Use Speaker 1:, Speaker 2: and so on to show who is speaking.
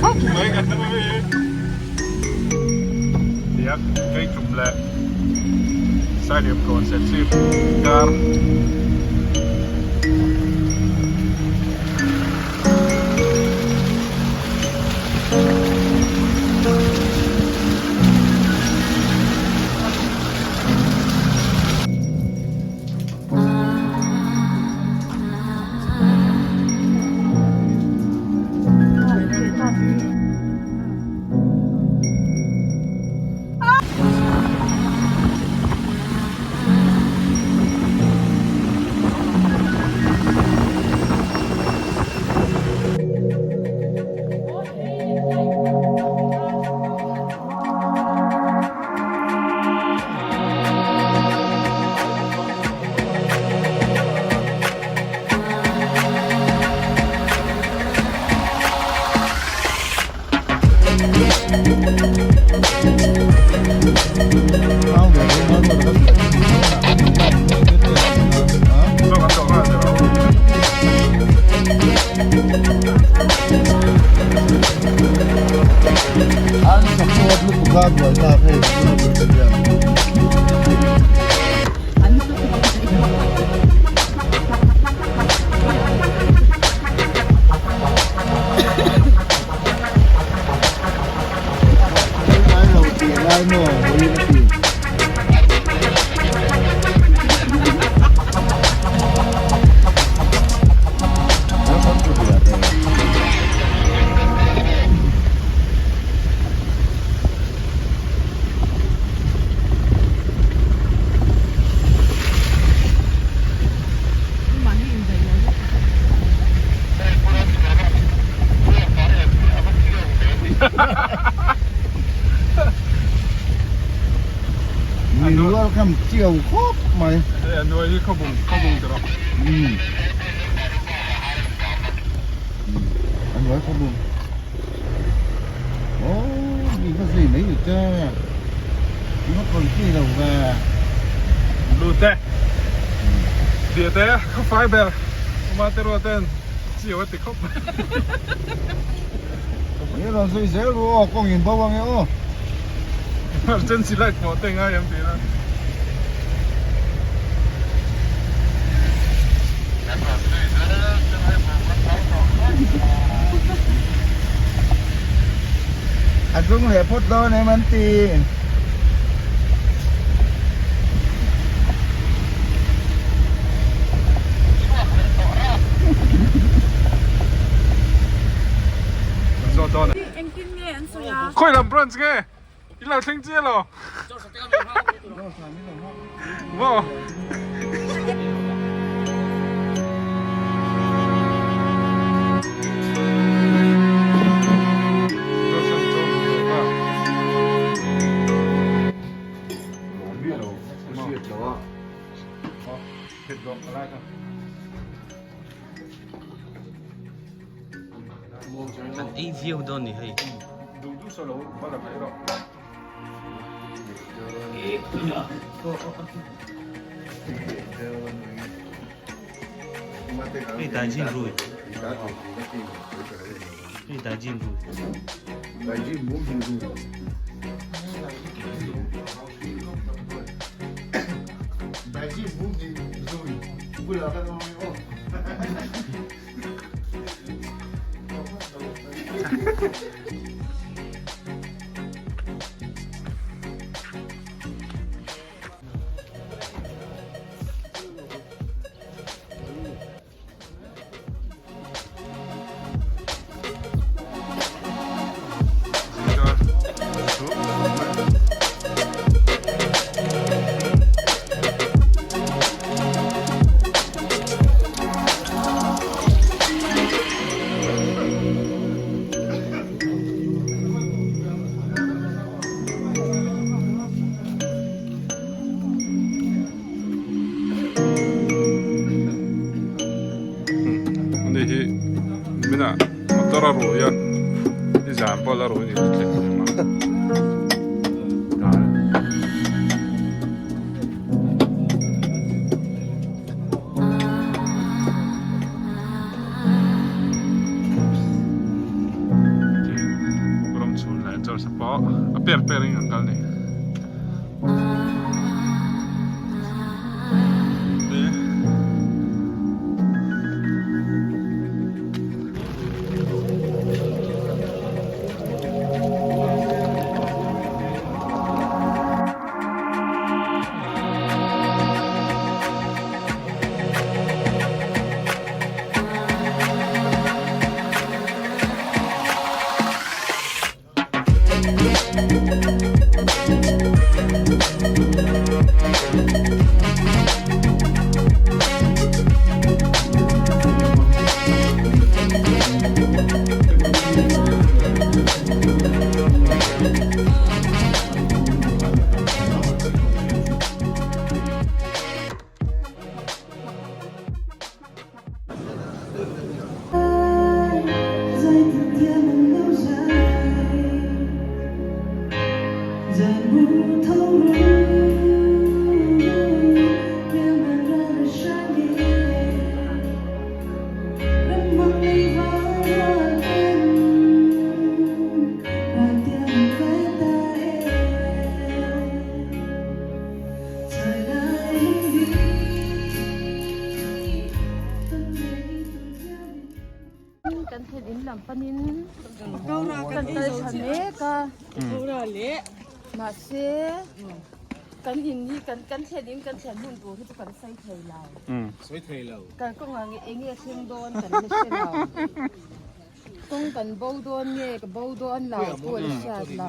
Speaker 1: Khawp mai ka hmu hi. Tiang kei tum leh Sailiam kawn Serchhip kar.
Speaker 2: An support lutuk a buai tak hei tuna bul te hian. Ngai lo tih lai maw vawiin a ti. Mi rual kha chiau khawp mai.
Speaker 1: Hei a nuai hi khawbung khawbung tawh rawh.
Speaker 2: Umm. A nuai khawbung. Aww mi va zui mai ni che. Mi va kawi zui lo ve.
Speaker 1: Lut e. Zia te khaw fai ber. Uma te rual ten chiau a ti khawp mai.
Speaker 2: Ni rawn zui zel ru aw kawng in bo ange aw.
Speaker 1: Emergency light pawh te ngai ang tih na.
Speaker 2: A dung leh phawt dawn em an ti.
Speaker 1: Khawi lam branch nge? I lo thleng chiah lo. Maw?
Speaker 3: Kan ei viau dawn ni hei. Hei Daijin Rui. Hei Daijin Rui. Ani hi nimina motor a rui a nizan pawh la rui ni thleng a.
Speaker 1: Chawrsa pawh a per per in kan kal ni.
Speaker 4: Kan thlen in lam panin kan kal tha mek a mahse kan in hi kan kan thlen in kan thlen hun tur hi chu kan sawi thei lo kan kawngah nge eng nge a thleng dawn kan la hre lo kawng kan bo dawn nge ka bo dawn lo pawh la hriat lo.